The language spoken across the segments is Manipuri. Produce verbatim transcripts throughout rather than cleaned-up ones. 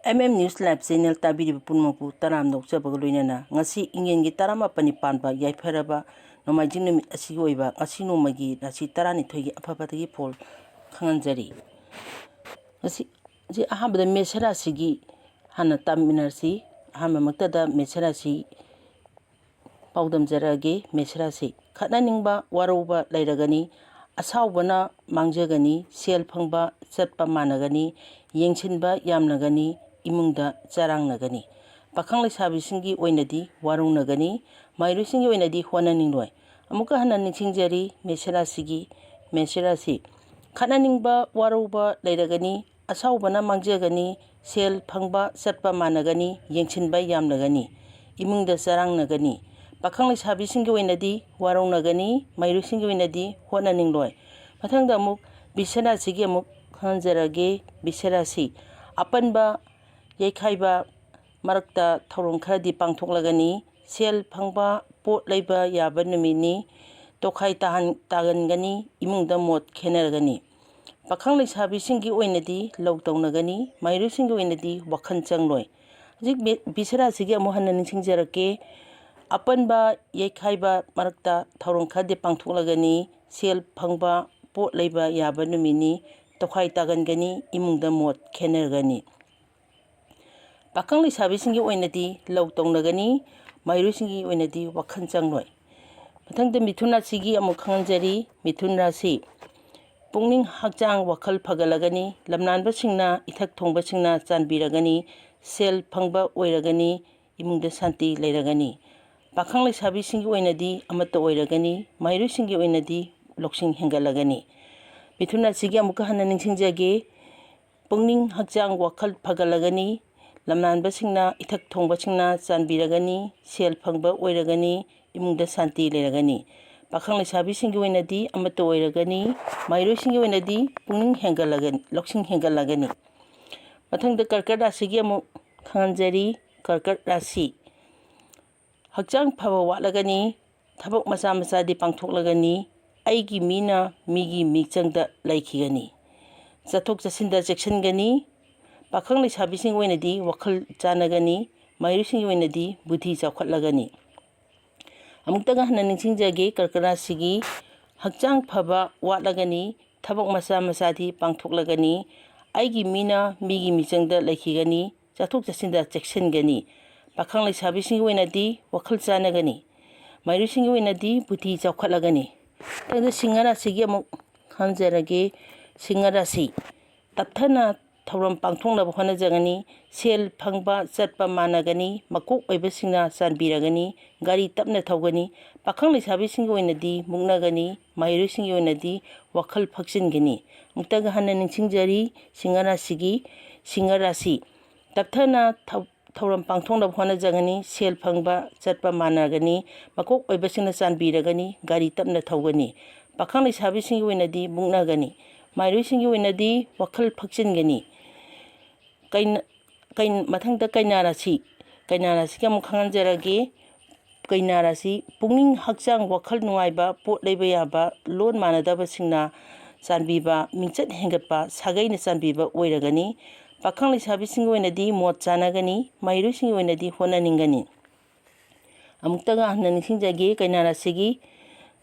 M M news live channel ꯇꯥꯕꯤꯔꯤꯕ ꯄꯨꯝꯅꯃꯛꯄꯨ ꯇꯔꯥꯝꯅ ꯑꯣꯛꯆꯕꯒ ꯂꯣꯏꯅꯅ ꯉꯁꯤ ꯏꯪꯉꯦꯟꯒꯤ ꯇꯔꯥꯃꯥꯄꯟꯅꯤ ꯄꯥꯟꯕ ꯌꯥꯏꯐꯔꯕ ꯅꯣꯡꯃꯥꯏꯖꯤꯡ ꯅꯨꯃꯤꯠ ꯑꯁꯤꯒꯤ ꯑꯣꯏꯕ ꯉꯁꯤ ꯅꯣꯡꯃꯒꯤ ꯔꯥꯁꯤ ꯇꯔꯥꯅꯤꯊꯣꯏꯒꯤ ꯑꯐ ꯐꯠꯇꯒꯤ ꯐꯣꯜ ꯈꯪꯍꯟꯖꯔꯤ꯫ ꯉꯁꯤ, ꯉꯁꯤ ꯑꯍꯥꯟꯕꯗ ꯃꯦꯁ ꯔꯥꯁꯤꯒꯤ ꯍꯥꯟꯅ ꯇꯥꯃꯤꯟꯅꯔꯁꯤ꯫ ꯑꯍꯥꯟꯕꯃꯛꯇꯗ ꯃꯦꯁ ꯔꯥꯁꯤ ꯄꯥꯎꯗꯝꯖꯔꯛꯑꯒꯦ꯫ ꯃꯦꯁ ꯔꯥꯁꯤ: ꯈꯠꯅꯅꯤꯡꯕ, ꯋꯥꯔꯧꯕ ꯂꯩꯔꯒꯅꯤ꯫ ꯑꯁꯥꯎꯕꯅ ꯃꯥꯡꯖꯒꯅꯤ꯫ ꯁꯦꯜ ꯐꯪꯕ ꯆꯠꯄ ꯃꯥꯟꯅꯒꯅꯤ꯫ ꯌꯦꯡꯁꯤꯟꯕ ꯌꯥꯝꯂꯒꯅꯤ꯫ ꯏꯃꯨꯡꯗ ꯆꯔꯥꯡꯅꯒꯅꯤ꯫ ꯄꯥꯈꯪ ꯂꯩꯁꯥꯕꯤꯁꯤꯡꯒꯤ ꯑꯣꯏꯅꯗꯤ ꯋꯥꯔꯧꯅꯒꯅꯤ꯫ ꯃꯍꯩꯔꯣꯏꯁꯤꯡꯒꯤ ꯑꯣꯏꯅꯗꯤ ꯍꯣꯠꯅꯅꯤꯡꯂꯣꯏ꯫ ꯑꯃꯨꯛꯀ ꯍꯟꯅ ꯅꯤꯡꯁꯤꯡꯖꯔꯤ, ꯃꯦꯁ ꯔꯥꯁꯤꯒꯤ, ꯃꯦꯁ ꯔꯥꯁꯤ: ꯈꯠꯅꯅꯤꯡꯕ, ꯋꯥꯔꯧꯕ ꯂꯩꯔꯒꯅꯤ꯫ ꯑꯁꯥꯎꯕꯅ ꯃꯥꯡꯖꯒꯅꯤ꯫ ꯁꯦꯜ ꯐꯪꯕ ꯆꯠꯄ ꯃꯥꯟꯅꯒꯅꯤ꯫ ꯌꯦꯡꯁꯤꯟꯕ ꯌꯥꯝꯂꯒꯅꯤ꯫ ꯏꯃꯨꯡꯗ ꯆꯔꯥꯡꯅꯒꯅꯤ꯫ ꯄꯥꯈꯪ ꯂꯩꯁꯥꯕꯤꯁꯤꯡꯒꯤ ꯑꯣꯏꯅꯗꯤ ꯋꯥꯔꯧꯅꯒꯅꯤ꯫ ꯃꯍꯩꯔꯣꯏꯁꯤꯡꯒꯤ ꯑꯣꯏꯅꯗꯤ ꯍꯣꯠꯅꯅꯤꯡꯂꯣꯏ꯫ ꯃꯊꯪꯗ ꯑꯃꯨꯛ ꯕꯤꯁ ꯔꯥꯁꯤꯒꯤ ꯑꯃꯨꯛ ꯈꯪꯍꯟꯖꯔꯒꯦ꯫ ꯕꯤꯁ ꯔꯥꯁꯤ: ꯑꯄꯟꯕ ꯌꯩꯈꯥꯏꯕ ꯃꯔꯛꯇ ꯊꯧꯔꯝ ꯈꯔꯗꯤ ꯄꯥꯡꯊꯣꯛꯂꯒꯅꯤ꯫ ꯁꯦꯜ ꯐꯪꯕ, ꯄꯣꯠ ꯂꯩꯕ ꯌꯥꯕ ꯅꯨꯃꯤꯠꯅꯤ꯫ ꯇꯣꯈꯥꯏ ꯇꯥꯍꯟ-, ꯇꯥꯒꯟꯒꯅꯤ꯫ ꯏꯃꯨꯡꯗ ꯃꯣꯠ ꯈꯦꯅꯔꯒꯅꯤ꯫ ꯄꯥꯈꯪ ꯂꯩꯁꯥꯕꯤꯁꯤꯡꯒꯤ ꯑꯣꯏꯅꯗꯤ ꯂꯧ ꯇꯧꯅꯒꯅꯤ꯫ ꯃꯍꯩꯔꯣꯏꯁꯤꯡꯒꯤ ꯑꯣꯏꯅꯗꯤ ꯋꯥꯈꯜ ꯆꯪꯂꯣꯏ꯫ ꯍꯧꯖꯤꯛ ꯃꯦ-, ꯕꯤꯁ ꯔꯥꯁꯤꯒꯤ ꯑꯃꯨꯛ ꯍꯟꯅ ꯅꯤꯡꯁꯤꯡꯖꯔꯛꯀꯦ꯫ ꯑꯄꯟꯕ ꯌꯩꯈꯥꯏꯕ ꯃꯔꯛꯇ ꯊꯧꯔꯝ ꯈꯔꯗꯤ ꯄꯥꯡꯊꯣꯛꯂꯒꯅꯤ꯫ ꯁꯦꯜ ꯐꯪꯕ, ꯄꯣꯠ ꯂꯩꯕ ꯌꯥꯕ ꯅꯨꯃꯤꯠꯅꯤ꯫ ꯇꯣꯈꯥꯏ ꯇꯥꯒꯟꯒꯅꯤ꯫ ꯏꯃꯨꯡꯗ ꯃꯣꯠ ꯈꯦꯅꯔꯒꯅꯤ꯫ ꯄꯥꯈꯪ ꯂꯩꯁꯥꯕꯤꯁꯤꯡꯒꯤ ꯑꯣꯏꯅꯗꯤ ꯂꯧ ꯇꯧꯅꯒꯅꯤ꯫ ꯃꯍꯩꯔꯣꯏꯁꯤꯡꯒꯤ ꯑꯣꯏꯅꯗꯤ ꯋꯥꯈꯜ ꯆꯪꯂꯣꯏ꯫ ꯃꯊꯪꯗ ꯃꯤꯊꯨꯟ ꯔꯥꯁꯤꯒꯤ ꯑꯃꯨꯛ ꯈꯪꯍꯟꯖꯔꯤ꯫ ꯃꯤꯊꯨꯟ ꯔꯥꯁꯤ: ꯄꯨꯛꯅꯤꯡ ꯍꯛꯆꯥꯡ ꯋꯥꯈꯜ ꯐꯒꯠꯂꯒꯅꯤ꯫ ꯂꯝꯅꯥꯟꯕꯁꯤꯡꯅ, ꯏꯊꯛ ꯊꯣꯡꯕꯁꯤꯡꯅ ꯆꯥꯟꯕꯤꯔꯒꯅꯤ꯫ ꯁꯦꯜ ꯐꯪꯕ ꯑꯣꯏꯔꯒꯅꯤ꯫ ꯏꯃꯨꯡꯗ ꯁꯥꯟꯇꯤ ꯂꯩꯔꯒꯅꯤ꯫ ꯄꯥꯈꯪ ꯂꯩꯁꯥꯕꯤꯁꯤꯡꯒꯤ ꯑꯣꯏꯅꯗꯤ ꯑꯃꯠꯇ ꯑꯣꯏꯔꯒꯅꯤ꯫ ꯃꯍꯩꯔꯣꯏꯁꯤꯡꯒꯤ ꯑꯣꯏꯅꯗꯤ ꯂꯧꯁꯤꯡ ꯍꯦꯟꯒꯠꯂꯒꯅꯤ꯫ ꯃꯤꯊꯨꯟ ꯔꯥꯁꯤꯒꯤ ꯑꯃꯨꯛꯀ ꯍꯟꯅ ꯅꯤꯡꯁꯤꯡꯖꯒꯦ꯫ ꯄꯨꯛꯅꯤꯡ ꯍꯛꯆꯥꯡ ꯋꯥꯈꯜ ꯐꯒꯠꯂꯒꯅꯤ꯫ ꯂꯝꯅꯥꯟꯕꯁꯤꯡꯅ, ꯏꯊꯛ ꯊꯣꯡꯕꯁꯤꯡꯅ ꯆꯥꯟꯕꯤꯔꯒꯅꯤ꯫ ꯁꯦꯜ ꯐꯪꯕ ꯑꯣꯏꯔꯒꯅꯤ꯫ ꯏꯃꯨꯡꯗ ꯁꯥꯟꯇꯤ ꯂꯩꯔꯒꯅꯤ꯫ ꯄꯥꯈꯪ ꯂꯩꯁꯥꯕꯤꯁꯤꯡꯒꯤ ꯑꯣꯏꯅꯗꯤ ꯑꯃꯠꯇ ꯑꯣꯏꯔꯒꯅꯤ꯫ ꯃꯍꯩꯔꯣꯏꯁꯤꯡꯒꯤ ꯑꯣꯏꯅꯗꯤ ꯄꯨꯛꯅꯤꯡ ꯍꯦꯟꯒꯠꯂꯒꯅꯤ, ꯂꯧꯁꯤꯡ ꯍꯦꯟꯒꯠꯂꯒꯅꯤ꯫ ꯃꯊꯪꯗ ꯀꯔꯀꯠ ꯔꯥꯁꯤꯒꯤ ꯑꯃꯨꯛ ꯈꯪꯍꯟꯖꯔꯤ꯫ ꯀꯔꯀꯠ ꯔꯥꯁꯤ: ꯍꯛꯆꯥꯡ ꯐꯕ ꯋꯥꯠꯂꯒꯅꯤ꯫ ꯊꯕꯛ ꯃꯆꯥ ꯃꯆꯥꯗꯤ ꯄꯥꯡꯊꯣꯛꯂꯒꯅꯤ꯫ ꯑꯩꯒꯤ ꯃꯤꯅ ꯃꯤꯒꯤ ꯃꯤꯆꯪꯗ ꯂꯩꯈꯤꯒꯅꯤ꯫ ꯆꯠꯊꯣꯛ ꯆꯠꯁꯤꯟꯗ ꯆꯦꯛꯁꯤꯟꯒꯅꯤ꯫ ꯄꯥꯈꯪ ꯂꯩꯁꯥꯕꯤꯁꯤꯡꯒꯤ ꯑꯣꯏꯅꯗꯤ ꯋꯥꯈꯜ ꯆꯥꯟꯅꯒꯅꯤ, ꯃꯍꯩꯔꯣꯏꯁꯤꯡꯒꯤ ꯑꯣꯏꯅꯗꯤ ꯕꯨꯙꯤ ꯆꯥꯎꯈꯠꯂꯒꯅꯤ꯫ ꯑꯃꯨꯛꯇꯒ ꯍꯟꯅ ꯅꯤꯡꯁꯤꯡꯖꯒꯦ, ꯀꯔꯀ ꯔꯥꯁꯤꯒꯤ ꯍꯛꯆꯥꯡ ꯐꯕ ꯋꯥꯠꯂꯒꯅꯤ, ꯊꯕꯛ ꯃꯆꯥ ꯃꯆꯥꯗꯤ ꯄꯥꯡꯊꯣꯛꯂꯒꯅꯤ, ꯑꯩꯒꯤ ꯃꯤꯅ ꯃꯤꯒꯤ ꯃꯤꯆꯪꯗ ꯂꯩꯈꯤꯒꯅꯤ, ꯆꯠꯊꯣꯛ ꯆꯠꯁꯤꯟꯗ ꯆꯦꯛꯁꯤꯟꯒꯅꯤ꯫ ꯄꯥꯈꯪ ꯂꯩꯁꯥꯕꯤꯁꯤꯡꯒꯤ ꯑꯣꯏꯅꯗꯤ ꯋꯥꯈꯜ ꯆꯥꯟꯅꯒꯅꯤ, ꯃꯍꯩꯔꯣꯏꯁꯤꯡꯒꯤ ꯑꯣꯏꯅꯗꯤ ꯕꯨꯙꯤ ꯆꯥꯎꯈꯠꯂꯒꯅꯤ꯫ ꯃꯊꯪꯗ ꯁꯤꯡꯍ ꯔꯥꯁꯤꯒꯤ ꯑꯃꯨꯛ ꯈꯪꯖꯔꯒꯦ꯫ ꯁꯤꯡꯍ ꯔꯥꯁꯤ, ꯇꯞꯊꯅ ꯊꯧꯔꯝ ꯄꯥꯡꯊꯣꯛꯅꯕ ꯍꯣꯠꯅꯖꯒꯅꯤ꯫ ꯁꯦꯜ ꯐꯪꯕ ꯆꯠꯄ ꯃꯥꯟꯅꯒꯅꯤ꯫ ꯃꯀꯣꯛ ꯑꯣꯏꯕꯁꯤꯡꯅ ꯆꯥꯟꯕꯤꯔꯒꯅꯤ꯫ ꯒꯥꯔꯤ ꯇꯞꯅ ꯊꯧꯒꯅꯤ꯫ ꯄꯥꯈꯪ ꯂꯩꯁꯥꯕꯤꯁꯤꯡꯒꯤ ꯑꯣꯏꯅꯗꯤ ꯃꯨꯛꯅꯒꯅꯤ꯫ ꯃꯍꯩꯔꯣꯏꯁꯤꯡꯒꯤ ꯑꯣꯏꯅꯗꯤ ꯋꯥꯈꯜ ꯐꯛꯆꯤꯟꯒꯅꯤ꯫ ꯑꯃꯨꯛꯇꯒ ꯍꯟꯅ ꯅꯤꯡꯁꯤꯡꯖꯔꯤ, ꯁꯤꯡꯍ ꯔꯥꯁꯤꯒꯤ, ꯁꯤꯡꯍ ꯔꯥꯁꯤ꯫ ꯇꯞꯊꯅ ꯊꯧ-, ꯊꯧꯔꯝ ꯄꯥꯡꯊꯣꯛꯅꯕ ꯍꯣꯠꯅꯖꯒꯅꯤ꯫ ꯁꯦꯜ ꯐꯪꯕ ꯆꯠꯄ ꯃꯥꯟꯅꯒꯅꯤ꯫ ꯃꯀꯣꯛ ꯑꯣꯏꯕꯁꯤꯡꯅ ꯆꯥꯟꯕꯤꯔꯒꯅꯤ꯫ ꯒꯥꯔꯤ ꯇꯞꯅ ꯊꯧꯒꯅꯤ꯫ ꯄꯥꯈꯪ ꯂꯩꯁꯥꯕꯤꯁꯤꯡꯒꯤ ꯑꯣꯏꯅꯗꯤ ꯃꯨꯛꯅꯒꯅꯤ꯫ ꯃꯍꯩꯔꯣꯏꯁꯤꯡꯒꯤ ꯑꯣꯏꯅꯗꯤ ꯋꯥꯈꯜ ꯐꯛꯆꯤꯟꯒꯅꯤ꯫ ꯀꯩꯅ-, ꯀꯩ-, ꯃꯊꯪꯗ ꯀꯩꯅꯥ ꯔꯥꯁꯤ꯫ ꯀꯩꯅꯥ ꯔꯥꯁꯤꯒꯤ ꯑꯃꯨꯛ ꯈꯪꯍꯟꯖꯔꯒꯦ꯫ ꯀꯩꯅꯥ ꯔꯥꯁꯤ, ꯄꯨꯛꯅꯤꯡ, ꯍꯛꯆꯥꯡ, ꯋꯥꯈꯜ ꯅꯨꯡꯉꯥꯏꯕ, ꯄꯣꯠ ꯂꯩꯕ ꯌꯥꯕ, ꯂꯣꯟ ꯃꯥꯟꯅꯗꯕꯁꯤꯡꯅ ꯆꯥꯟꯕꯤꯕ, ꯃꯤꯡꯆꯠ ꯍꯦꯟꯒꯠꯄ, ꯁꯥꯒꯩꯅ ꯆꯥꯟꯕꯤꯕ ꯑꯣꯏꯔꯒꯅꯤ꯫ ꯄꯥꯈꯪ ꯂꯩꯁꯥꯕꯤꯁꯤꯡꯒꯤ ꯑꯣꯏꯅꯗꯤ ꯃꯣꯠ ꯆꯥꯟꯅꯒꯅꯤ, ꯃꯍꯩꯔꯣꯏꯁꯤꯡꯒꯤ ꯑꯣꯏꯅꯗꯤ ꯍꯣꯠꯅꯅꯤꯡꯒꯅꯤ꯫ ꯑꯃꯨꯛꯇꯒ ꯍꯟꯅ ꯅꯤꯡꯁꯤꯡꯖꯒꯦ, ꯀꯩꯅꯥ ꯔꯥꯁꯤꯒꯤ,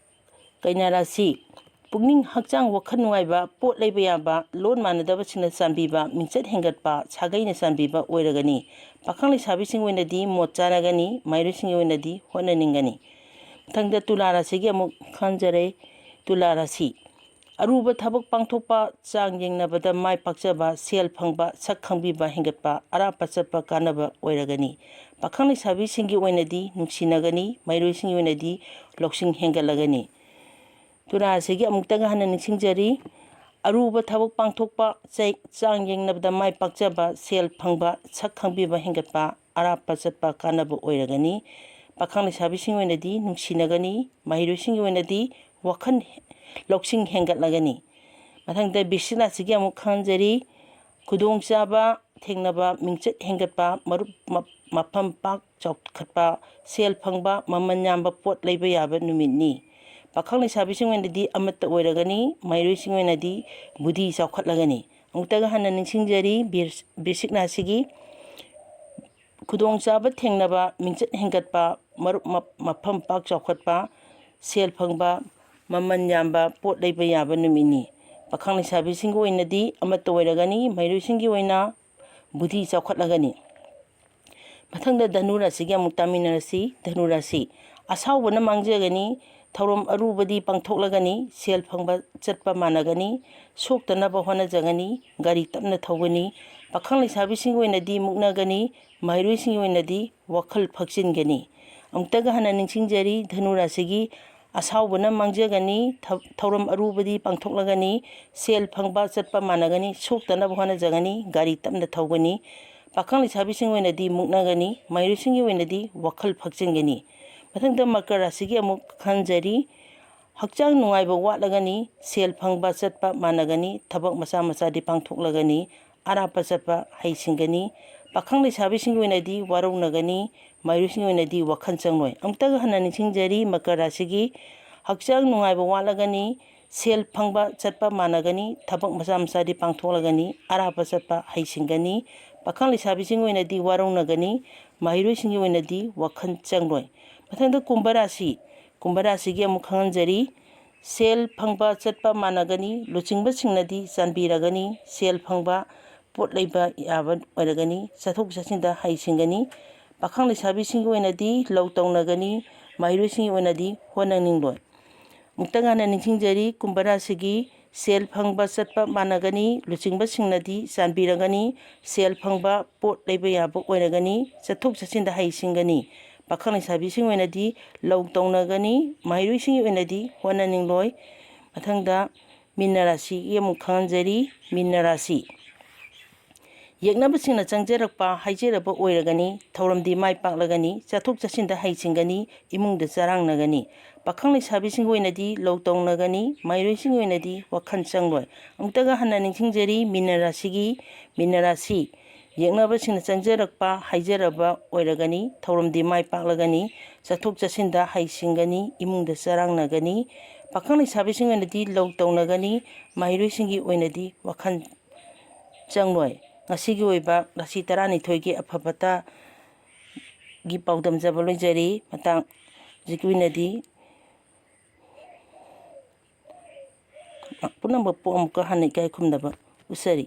ꯀꯩꯅꯥ ꯔꯥꯁꯤ, ꯄꯨꯛꯅꯤꯡ, ꯍꯛꯆꯥꯡ, ꯋꯥꯈꯜ ꯅꯨꯡꯉꯥꯏꯕ, ꯄꯣꯠ ꯂꯩꯕ ꯌꯥꯕ, ꯂꯣꯟ ꯃꯥꯟꯅꯗꯕꯁꯤꯡꯅ ꯆꯥꯟꯕꯤꯕ, ꯃꯤꯡꯆꯠ ꯍꯦꯟꯒꯠꯄ, ꯁꯥꯒꯩꯅ ꯆꯥꯟꯕꯤꯕ ꯑꯣꯏꯔꯒꯅꯤ꯫ ꯄꯥꯈꯪ ꯂꯩꯁꯥꯕꯤꯁꯤꯡꯒꯤ ꯑꯣꯏꯅꯗꯤ ꯃꯣꯠ ꯆꯥꯟꯅꯒꯅꯤ, ꯃꯍꯩꯔꯣꯏꯁꯤꯡꯒꯤ ꯑꯣꯏꯅꯗꯤ ꯍꯣꯠꯅꯅꯤꯡꯒꯅꯤ꯫ ꯃꯊꯪꯗ ꯇꯨꯂꯥ ꯔꯥꯁꯤꯒꯤ ꯑꯃꯨꯛ ꯈꯟꯖꯔꯦ꯫ ꯇꯨꯂꯥ ꯔꯥꯁꯤ, ꯑꯔꯨꯕ ꯊꯕꯛ ꯄꯥꯡꯊꯣꯛꯄ, ꯆꯥꯡ ꯌꯦꯡꯅꯕꯗ ꯃꯥꯏ ꯄꯥꯛꯆꯕ, ꯁꯦꯜ ꯐꯪꯕ, ꯁꯛ ꯈꯪꯕꯤꯕ ꯍꯦꯟꯒꯠꯄ, ꯑꯔꯥꯞꯄ ꯆꯠꯄ ꯀꯥꯟꯅꯕ ꯑꯣꯏꯔꯒꯅꯤ꯫ ꯄꯥꯈꯪ ꯂꯩꯁꯥꯕꯤꯁꯤꯡꯒꯤ ꯑꯣꯏꯅꯗꯤ ꯅꯨꯡꯁꯤꯅꯒꯅꯤ, ꯃꯍꯩꯔꯣꯏꯁꯤꯡꯒꯤ ꯑꯣꯏꯅꯗꯤ ꯂꯧꯁꯤꯡ ꯍꯦꯟꯒꯠꯂꯒꯅꯤ꯫ ꯇꯨꯂꯥ ꯔꯥꯁꯤꯒꯤ ꯑꯃꯨꯛꯇꯒ ꯍꯟꯅ ꯅꯤꯡꯁꯤꯡꯖꯔꯤ꯫ ꯑꯔꯨꯕ ꯊꯕꯛ ꯄꯥꯡꯊꯣꯛꯄ, ꯆꯩ-, ꯆꯥꯡ ꯌꯦꯡꯅꯕꯗ ꯃꯥꯏ ꯄꯥꯛꯆꯕ, ꯁꯦꯜ ꯐꯪꯕ, ꯁꯛ ꯈꯪꯕꯤꯕ ꯍꯦꯟꯒꯠꯄ, ꯑꯔꯥꯞꯄ ꯆꯠꯄ ꯀꯥꯟꯅꯕ ꯑꯣꯏꯔꯒꯅꯤ꯫ ꯄꯥꯈꯪ ꯂꯩꯁꯥꯕꯤꯁꯤꯡꯒꯤ ꯑꯣꯏꯅꯗꯤ ꯅꯨꯡꯁꯤꯅꯒꯅꯤ, ꯃꯍꯩꯔꯣꯏꯁꯤꯡꯒꯤ ꯑꯣꯏꯅꯗꯤ ꯋꯥꯈꯜ ꯂꯧꯁꯤꯡ ꯍꯦꯟꯒꯠꯂꯒꯅꯤ꯫ ꯃꯊꯪꯗ ꯕꯤꯁꯤꯛ ꯔꯥꯁꯤꯒꯤ ꯑꯃꯨꯛ ꯈꯪꯍꯟꯖꯔꯤ꯫ ꯈꯨꯗꯣꯡꯆꯥꯕ ꯊꯦꯡꯅꯕ, ꯃꯤꯡꯆꯠ ꯍꯦꯟꯒꯠꯄ, ꯃꯔꯨꯞ ꯃ-, ꯃꯐꯝ ꯄꯥꯛ ꯆꯥꯎꯈꯠꯄ, ꯁꯦꯜ ꯐꯪꯕ, ꯃꯃꯜ ꯌꯥꯝꯕ ꯄꯣꯠ ꯂꯩꯕ ꯌꯥꯕ ꯅꯨꯃꯤꯠꯅꯤ꯫ ꯄꯥꯈꯪ ꯂꯩꯁꯥꯕꯤꯁꯤꯡ ꯑꯣꯏꯅꯗꯤ ꯑꯃꯠꯇ ꯑꯣꯏꯔꯒꯅꯤ, ꯃꯍꯩꯔꯣꯏꯁꯤꯡ ꯑꯣꯏꯅꯗꯤ ꯕꯨꯙꯤ ꯆꯥꯎꯈꯠꯂꯒꯅꯤ꯫ ꯑꯃꯨꯛꯇꯒ ꯍꯟꯅ ꯅꯤꯡꯁꯤꯡꯖꯔꯤ, ꯕꯤꯔ-, ꯕꯤꯔꯁꯤꯛ ꯔꯥꯁꯤꯒꯤ ꯈꯨꯗꯣꯡꯆꯥꯕ ꯊꯦꯡꯅꯕ, ꯃꯤꯡꯆꯠ ꯍꯦꯟꯒꯠꯄ, ꯃꯔꯨꯞ ꯃ-, ꯃꯐꯝ ꯄꯥꯛ ꯆꯥꯎꯈꯠꯄ, ꯁꯦꯜ ꯐꯪꯕ, ꯃꯃꯜ ꯌꯥꯝꯕ ꯄꯣꯠ ꯂꯩꯕ ꯌꯥꯕ ꯅꯨꯃꯤꯠꯅꯤ꯫ ꯄꯥꯈꯪ ꯂꯩꯁꯥꯕꯤꯁꯤꯡꯒꯤ ꯑꯣꯏꯅꯗꯤ ꯑꯃꯠꯇ ꯑꯣꯏꯔꯒꯅꯤ, ꯃꯍꯩꯔꯣꯏꯁꯤꯡꯒꯤ ꯑꯣꯏꯅ ꯕꯨꯙꯤ ꯆꯥꯎꯈꯠꯂꯒꯅꯤ꯫ ꯃꯊꯪꯗ ꯙꯅꯨ ꯔꯥꯁꯤꯒꯤ ꯑꯃꯨꯛ ꯇꯥꯃꯤꯟꯅꯔꯁꯤ꯫ ꯙꯅꯨ ꯔꯥꯁꯤ, ꯑꯁꯥꯎꯕꯅ ꯃꯥꯡꯖꯒꯅꯤ, ꯊꯧꯔꯝ ꯑꯔꯨꯕꯗꯤ ꯄꯥꯡꯊꯣꯛꯂꯒꯅꯤ, ꯁꯦꯜ ꯐꯪꯕ ꯆꯠꯄ ꯃꯥꯟꯅꯒꯅꯤ, ꯁꯣꯛꯇꯅꯕ ꯍꯣꯠꯅꯖꯒꯅꯤ, ꯒꯥꯔꯤ ꯇꯞꯅ ꯊꯧꯒꯅꯤ꯫ ꯄꯥꯈꯪ ꯂꯩꯁꯥꯕꯤꯁꯤꯡꯒꯤ ꯑꯣꯏꯅꯗꯤ ꯃꯨꯛꯅꯒꯅꯤ, ꯃꯍꯩꯔꯣꯏꯁꯤꯡꯒꯤ ꯑꯣꯏꯅꯗꯤ ꯋꯥꯈꯜ ꯐꯛꯆꯤꯟꯒꯅꯤ꯫ ꯑꯃꯨꯛꯇꯒ ꯍꯟꯅ ꯅꯤꯡꯁꯤꯡꯖꯔꯤ, ꯙꯅꯨ ꯔꯥꯁꯤꯒꯤ ꯑꯁꯥꯎꯕꯅ ꯃꯥꯡꯖꯒꯅꯤ, ꯊ-, ꯊꯧꯔꯝ ꯑꯔꯨꯕꯗꯤ ꯄꯥꯡꯊꯣꯛꯂꯒꯅꯤ, ꯁꯦꯜ ꯐꯪꯕ ꯆꯠꯄ ꯃꯥꯟꯅꯒꯅꯤ, ꯁꯣꯛꯇꯅꯕ ꯍꯣꯠꯅꯖꯒꯅꯤ, ꯒꯥꯔꯤ ꯇꯞꯅ ꯊꯧꯒꯅꯤ꯫ ꯄꯥꯈꯪ ꯂꯩꯁꯥꯕꯤꯁꯤꯡ ꯑꯣꯏꯅꯗꯤ ꯃꯨꯛꯅꯒꯅꯤ, ꯃꯍꯩꯔꯣꯏꯁꯤꯡꯒꯤ ꯑꯣꯏꯅꯗꯤ ꯋꯥꯈꯜ ꯐꯛꯆꯤꯟꯒꯅꯤ꯫ ꯃꯊꯪꯗ ꯃꯀꯔ ꯔꯥꯁꯤꯒꯤ ꯑꯃꯨꯛ ꯈꯟꯖꯔꯤ꯫ ꯍꯛꯆꯥꯡ ꯅꯨꯡꯉꯥꯏꯕ ꯋꯥꯠꯂꯒꯅꯤ, ꯁꯦꯜ ꯐꯪꯕ ꯆꯠꯄ ꯃꯥꯟꯅꯒꯅꯤ, ꯊꯕꯛ ꯃꯆꯥ ꯃꯆꯥꯗꯤ ꯄꯥꯡꯊꯣꯛꯂꯒꯅꯤ, ꯑꯔꯥꯞꯄ ꯆꯠꯄ ꯍꯩꯁꯤꯡꯒꯅꯤ꯫ ꯄꯥꯈꯪ ꯂꯩꯁꯥꯕꯤꯁꯤꯡꯒꯤ ꯑꯣꯏꯅꯗꯤ ꯋꯥꯔꯧꯅꯒꯅꯤ, ꯃꯍꯩꯔꯣꯏꯁꯤꯡꯒꯤ ꯑꯣꯏꯅꯗꯤ ꯋꯥꯈꯜ ꯆꯪꯂꯣꯏ꯫ ꯑꯃꯨꯛꯇꯒ ꯍꯟꯅ ꯅꯤꯡꯁꯤꯡꯖꯔꯤ, ꯃꯀꯔ ꯔꯥꯁꯤꯒꯤ ꯍꯛꯆꯥꯡ ꯅꯨꯡꯉꯥꯏꯕ ꯋꯥꯠꯂꯒꯅꯤ, ꯁꯦꯜ ꯐꯪꯕ ꯆꯠꯄ ꯃꯥꯟꯅꯒꯅꯤ, ꯊꯕꯛ ꯃꯆꯥ ꯃꯆꯥꯗꯤ ꯄꯥꯡꯊꯣꯛꯂꯒꯅꯤ, ꯑꯔꯥꯞꯄ ꯆꯠꯄ ꯍꯩꯁꯤꯡꯒꯅꯤ꯫ ꯄꯥꯈꯪ ꯂꯩꯁꯥꯕꯤꯁꯤꯡꯒꯤ ꯑꯣꯏꯅꯗꯤ ꯋꯥꯔꯧꯅꯒꯅꯤ, ꯃꯍꯩꯔꯣꯏꯁꯤꯡꯒꯤ ꯑꯣꯏꯅꯗꯤ ꯋꯥꯈꯜ ꯆꯪꯂꯣꯏ꯫ ꯃꯊꯪꯗ ꯀꯨꯝꯚ ꯔꯥꯁꯤ, ꯀꯨꯝꯚ ꯔꯥꯁꯤꯒꯤ ꯑꯃꯨꯛ ꯈꯪꯍꯟꯖꯔꯤ꯫ ꯁꯦꯜ ꯐꯪꯕ ꯆꯠꯄ ꯃꯥꯟꯅꯒꯅꯤ, ꯂꯨꯆꯤꯡꯕꯁꯤꯡꯅꯗꯤ ꯆꯥꯟꯕꯤꯔꯒꯅꯤ, ꯁꯦꯜ ꯐꯪꯕ ꯄꯣꯠ ꯂꯩꯕ ꯌꯥꯕ ꯑꯣꯏꯔꯒꯅꯤ, ꯆꯠꯊꯣꯛ ꯆꯠꯁꯤꯟꯗ ꯍꯩꯁꯤꯡꯒꯅꯤ꯫ ꯄꯥꯈꯪ ꯂꯩꯁꯥꯕꯤꯁꯤꯡꯒꯤ ꯑꯣꯏꯅꯗꯤ ꯂꯧ ꯇꯧꯅꯒꯅꯤ, ꯃꯍꯩꯔꯣꯏꯁꯤꯡꯒꯤ ꯑꯣꯏꯅꯗꯤ ꯍꯣꯠꯅꯅꯤꯡꯂꯣꯏ꯫ ꯑꯃꯨꯛꯇ ꯍꯟꯅ ꯅꯤꯡꯁꯤꯡꯖꯔꯤ, ꯀꯨꯝꯚ ꯔꯥꯁꯤꯒꯤ ꯁꯦꯜ ꯐꯪꯕ ꯆꯠꯄ ꯃꯥꯟꯅꯒꯅꯤ, ꯂꯨꯆꯤꯡꯕꯁꯤꯡꯅꯗꯤ ꯆꯥꯟꯕꯤꯔꯒꯅꯤ, ꯁꯦꯜ ꯐꯪꯕ ꯄꯣꯠ ꯂꯩꯕ ꯌꯥꯕ ꯑꯣꯏꯔꯒꯅꯤ, ꯆꯠꯊꯣꯛ ꯆꯠꯁꯤꯟꯗ ꯍꯩꯁꯤꯡꯒꯅꯤ꯫ ꯄꯥꯈꯪ ꯂꯩꯁꯥꯕꯤꯁꯤꯡ ꯑꯣꯏꯅꯗꯤ ꯂꯧ ꯇꯧꯅꯒꯅꯤ, ꯃꯍꯩꯔꯣꯏꯁꯤꯡꯒꯤ ꯑꯣꯏꯅꯗꯤ ꯍꯣꯠꯅꯅꯤꯡꯂꯣꯏ꯫ ꯃꯊꯪꯗ ꯃꯤꯟꯅ ꯔꯥꯁꯤꯒꯤ ꯑꯃꯨꯛ ꯈꯪꯍꯟꯖꯔꯤ꯫ ꯃꯤꯟꯅ ꯔꯥꯁꯤ, ꯌꯦꯛꯅꯕꯁꯤꯡꯅ ꯆꯪꯖꯔꯛꯄ ꯍꯥꯏꯖꯔꯕ ꯑꯣꯏꯔꯒꯅꯤ, ꯊꯧꯔꯝꯗꯤ ꯃꯥꯏ ꯄꯥꯛꯂꯒꯅꯤ, ꯆꯠꯊꯣꯛ ꯆꯠꯁꯤꯟꯗ ꯍꯩꯁꯤꯡꯒꯅꯤ, ꯏꯃꯨꯡꯗ ꯆꯔꯥꯡꯅꯒꯅꯤ꯫ ꯄꯥꯈꯪ ꯂꯩꯁꯥꯕꯤꯁꯤꯡꯒꯤ ꯑꯣꯏꯅꯗꯤ ꯂꯧ ꯇꯧꯅꯒꯅꯤ, ꯃꯍꯩꯔꯣꯏꯁꯤꯡꯒꯤ ꯑꯣꯏꯅꯗꯤ ꯋꯥꯈꯜ ꯆꯪꯂꯣꯏ꯫ ꯑꯃꯨꯛꯇꯒ ꯍꯟꯅ ꯅꯤꯡꯁꯤꯡꯖꯔꯤ, ꯃꯤꯟꯅ ꯔꯥꯁꯤꯒꯤ, ꯃꯤꯟꯅ ꯔꯥꯁꯤ, ꯌꯦꯛꯅꯕꯁꯤꯡꯅ ꯆꯪꯖꯔꯛꯄ ꯍꯥꯏꯖꯔꯕ ꯑꯣꯏꯔꯒꯅꯤ, ꯊꯧꯔꯝꯗꯤ ꯃꯥꯏ ꯄꯥꯛꯂꯒꯅꯤ, ꯆꯠꯊꯣꯛ ꯆꯠꯁꯤꯟꯗ ꯍꯩꯁꯤꯡꯒꯅꯤ, ꯏꯃꯨꯡꯗ ꯆꯔꯥꯡꯅꯒꯅꯤ꯫ ꯄꯥꯈꯪ ꯂꯩꯁꯥꯕꯤꯁꯤꯡ ꯑꯣꯏꯅꯗꯤ ꯂꯧ ꯇꯧꯅꯒꯅꯤ, ꯃꯍꯩꯔꯣꯏꯁꯤꯡꯒꯤ ꯑꯣꯏꯅꯗꯤ ꯋꯥꯈꯜ ꯆꯪꯂꯣꯏ꯫ ꯉꯁꯤꯒꯤ ꯑꯣꯏꯕ ꯔꯥꯁꯤ ꯇꯔꯥꯅꯤꯊꯣꯏꯒꯤ ꯑꯐ ꯐꯠꯇꯒꯤ ꯄꯥꯎꯗꯝꯖꯕ ꯂꯣꯏꯖꯔꯤ꯫ ꯃꯇꯥꯡ ꯍꯧꯖꯤꯛꯀꯤ ꯑꯣꯏꯅꯗꯤ ꯄꯨꯝꯅꯃꯛꯄꯨ ꯑꯃꯨꯛꯀ ꯍꯟꯅ ꯏꯀꯥꯏ ꯈꯨꯝꯅꯕ ꯎꯠꯆꯔꯤ꯫